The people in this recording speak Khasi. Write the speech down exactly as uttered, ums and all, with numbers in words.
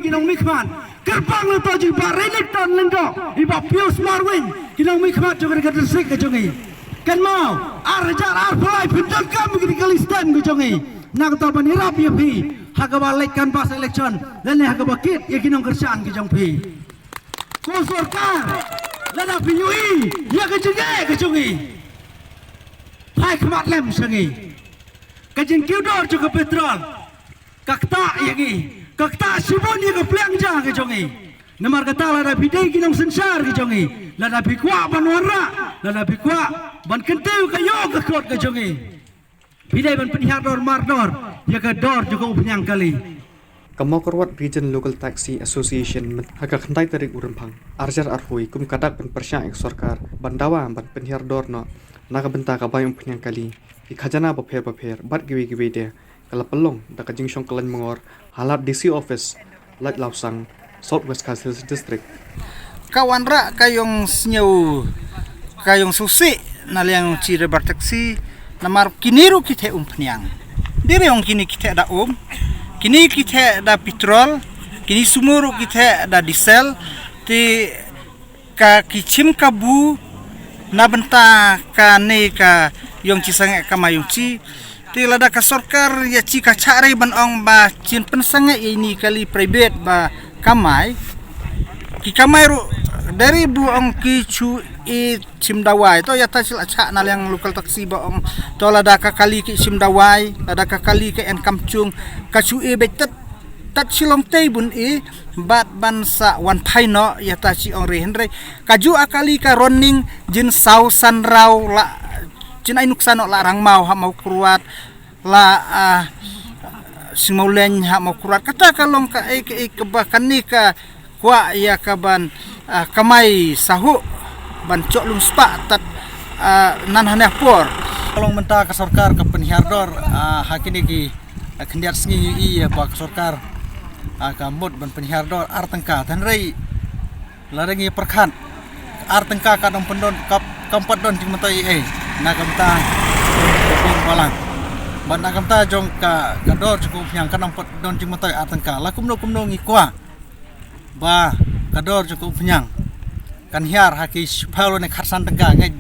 nongmihkhmat. Kyrpang la to jong i Bah Railik Tonlyngdoh, i Bah Pius Marwein, ki nongmihkhmat jong ka district ka jong i. Kynmaw, ar hajar arphew lai phin donkam ïa ki kali stand ka jong i. Na kata ban ïarap ïa phi ha kaba leit canvass election lane ha kaba kit ïa ki nongkyrshan ka jong phi. Ko sorkar, lada phi ïohi ïa ka jingeh ka jong i, phai khmat lem sha ngi. Ka jingkiew dor jong ka petrol ka ktah ïa ngi, ka ktah shibun ïa ka pliang ja ka jong i. Namar kata, lada phi dei ki nongsynshar ka jong i, lada phi kwah ban wanrah, lada phi kwah ban kyntiew ka ïoh ka kot ka jong i, phi dei ban pynhiar dor mardor ïa ka dor jong ka umphniang kali. Ka Mawkyrwat Region Local Taxi Association mynta ha ka khyndai tarik u Rymphang ar hajar arphew kum ka dak ban pyrshah ïa ka sorkar ban dawa ban pynhiar dor noh na ka bynta ka bai umphniang kali, ki khajana bapher bapher bad kiwei kiwei de, ka la pynlong da ka jingshong kyllaiñ mangor ha lad D C office, Laitlawsang, South West Khasi Hills District. Ka wanrah ka ïongsngew, ka ïongsngewsih na liang chi driver taxi, namar kine ruh ki theh umphniang. Dei re ong kine ki theh da um, kine ki theh da petrol, kine sumo ruh ki theh da diesel, te ka ki chim kabu na bynta kane ka ïong chi sangeh kamai ïong chi. Te lada ka sorkar ïa chi ka chah rei ban ong ba chin pynsangeh ïa ini kali private ba kamai. Ki kamai ruh dari bu ong ki chu i chim dawai to ïa ta chi la chah na liang local taxi ba ong to lada ka kali ki chim dawai, lada ka kali ka en kam chung, ka chu i beit tat tat shilong tei bun i bad ban sa wan phai noh ïa ta chi ong rei hynrei ka ju a kali ka running jin saw san raw la chin ai nuksa noh la Rangmaw ha Mawkyrwat la, ah, Singmawleng ha Mawkyrwat. Kata ka long ka ei ka ei kaba kane ka kwah ïa ka ban, ah, kamai sahuh ban chok lum spah tat, ah, nan hane por. Ka long mynta ka sorkar ka pynhiar dor, ah, ha kine ki, ah, khyndiat sngi ïa ba ka sorkar, ah, ka mut ban pynhiar dor ar tyngka, hynrei la reng ïa pyrkhat ar tyngka ka dong pyndon kap kam pat don jingmyntoi ei ei na ka bynta ka pun balang. Bad na ka bynta jong ka, ka dor jong ka umphniang ka dong pat don jingmyntoi ar tyngka. La kumno kumno ngi kwah ba ka dor jong ka umphniang kan hiar ha ki shiphew ne khatsan tyngka, ngeit